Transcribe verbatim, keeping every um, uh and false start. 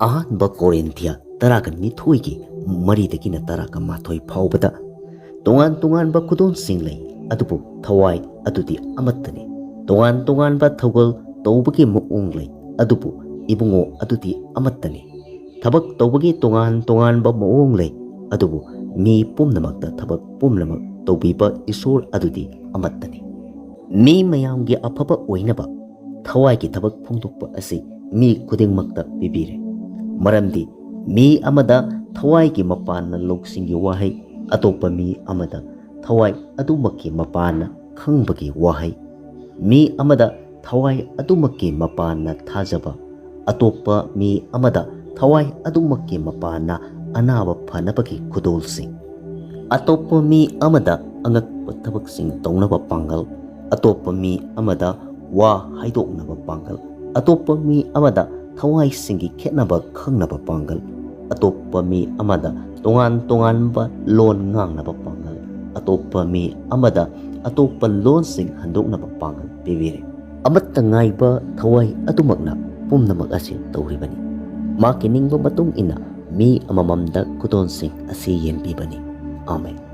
ꯑꯍꯥꯟꯕ ꯀꯣꯔꯤꯟꯊꯤꯌꯥ ꯇꯔꯥꯒ ꯅꯤꯊꯣꯏꯒꯤ ꯃꯔꯤꯗꯒꯤꯅ ꯇꯔꯥꯒ ꯃꯥꯊꯣꯏ ꯐꯥꯎꯕꯗ ꯇꯣꯉꯥꯟ ꯇꯣꯉꯥꯟꯕ ꯈꯨꯗꯣꯜꯁꯤꯡ ꯂꯩ, ꯑꯗꯨꯕꯨ ꯊꯋꯥꯏ ꯑꯗꯨꯗꯤ ꯑꯃꯠꯇꯅꯤ꯫ ꯇꯣꯉꯥꯟ ꯇꯣꯉꯥꯟꯕ ꯊꯧꯒꯜ ꯇꯧꯕꯒꯤ ꯃꯑꯣꯡ ꯂꯩ, ꯑꯗꯨꯕꯨ ꯏꯕꯨꯡꯉꯣ ꯑꯗꯨꯗꯤ ꯑꯃꯠꯇꯅꯤ꯫ ꯊꯕꯛ ꯇꯧꯕꯒꯤ ꯇꯣꯉꯥꯟ ꯇꯣꯉꯥꯟꯕ ꯃꯑꯣꯡ ꯂꯩ, ꯑꯗꯨꯕꯨ ꯃꯤ ꯄꯨꯝꯅꯃꯛꯇ ꯊꯕꯛ ꯄꯨꯝꯅꯃꯛ ꯇꯧꯕꯤꯕ ꯏꯁꯣꯔ ꯑꯗꯨꯗꯤ ꯑꯃꯠꯇꯅꯤ꯫ ꯃꯤ ꯃꯌꯥꯝꯒꯤ ꯑꯐꯕ ꯑꯣꯏꯅꯕ ꯊꯋꯥꯏꯒꯤ ꯊꯕꯛ ꯐꯣꯡꯗꯣꯛꯄ ꯑꯁꯤ ꯃꯤ ꯈꯨꯗꯤꯡꯃꯛꯇ ꯄꯤꯕꯤꯔꯦ꯫ ꯃꯔꯝꯗꯤ ꯃꯤ ꯑꯃꯗ ꯊꯋꯥꯏꯒꯤ ꯃꯄꯥꯟꯅ ꯂꯧꯁꯤꯡꯒꯤ ꯋꯥꯍꯩ, ꯑꯇꯣꯞꯄ ꯃꯤ ꯑꯃꯗ ꯊꯋꯥꯏ ꯑꯗꯨꯃꯛꯀꯤ ꯃꯄꯥꯟꯅ ꯈꯪꯕꯒꯤ ꯋꯥꯍꯩ, ꯃꯤ ꯑꯃꯗ ꯊꯋꯥꯏ ꯑꯗꯨꯃꯛꯀꯤ ꯃꯄꯥꯟꯅ ꯊꯥꯖꯕ, ꯑꯇꯣꯞꯄ ꯃꯤ ꯑꯃꯗ ꯊꯋꯥꯏ ꯑꯗꯨꯃꯛꯀꯤ ꯃꯄꯥꯟꯅ ꯑꯅꯥꯕ ꯐꯅꯕꯒꯤ ꯈꯨꯗꯣꯜꯁꯤꯡ, ꯑꯇꯣꯞꯄ ꯃꯤ ꯑꯃꯗ ꯑꯉꯛꯄ ꯊꯕꯛꯁꯤꯡ ꯇꯧꯅꯕ ꯄꯥꯡꯒꯜ, ꯑꯇꯣꯞꯄ ꯃꯤ ꯑꯃꯗ ꯋꯥ ꯍꯥꯏꯗꯣꯛꯅꯕ ꯄꯥꯡꯒꯜ, ꯑꯇꯣꯞꯄ ꯃꯤ ꯑꯃꯗ ꯊꯋꯥꯏꯁꯤꯡꯒꯤ ꯈꯦꯠꯅꯕ ꯈꯪꯅꯕ ꯄꯥꯡꯒꯜ, ꯑꯇꯣꯞꯄ ꯃꯤ ꯑꯃꯗ ꯇꯣꯉꯥꯟ ꯇꯣꯉꯥꯟꯕ ꯂꯣꯟ ꯉꯥꯡꯅꯕ ꯄꯥꯡꯒꯜ, ꯑꯇꯣꯞꯄ ꯃꯤ ꯑꯃꯗ ꯑꯇꯣꯞꯄ ꯂꯣꯟꯁꯤꯡ ꯍꯟꯗꯣꯛꯅꯕ ꯄꯥꯡꯒꯜ ꯄꯤꯕꯤꯔꯦ꯫ ꯑꯃꯠꯇ ꯉꯥꯏꯕ ꯊꯋꯥꯏ ꯑꯗꯨꯃꯛꯅ ꯄꯨꯝꯅꯃꯛ ꯑꯁꯤ ꯇꯧꯔꯤꯕꯅꯤ꯫ ꯃꯍꯥꯛꯀꯤ ꯅꯤꯡꯕ ꯃꯇꯨꯡ ꯏꯟꯅ ꯃꯤ ꯑꯃꯃꯝꯗ ꯈꯨꯗꯣꯜꯁꯤꯡ ꯑꯁꯤ ꯌꯦꯟꯕꯤꯕꯅꯤ꯫ ꯑꯥꯃꯦꯟ꯫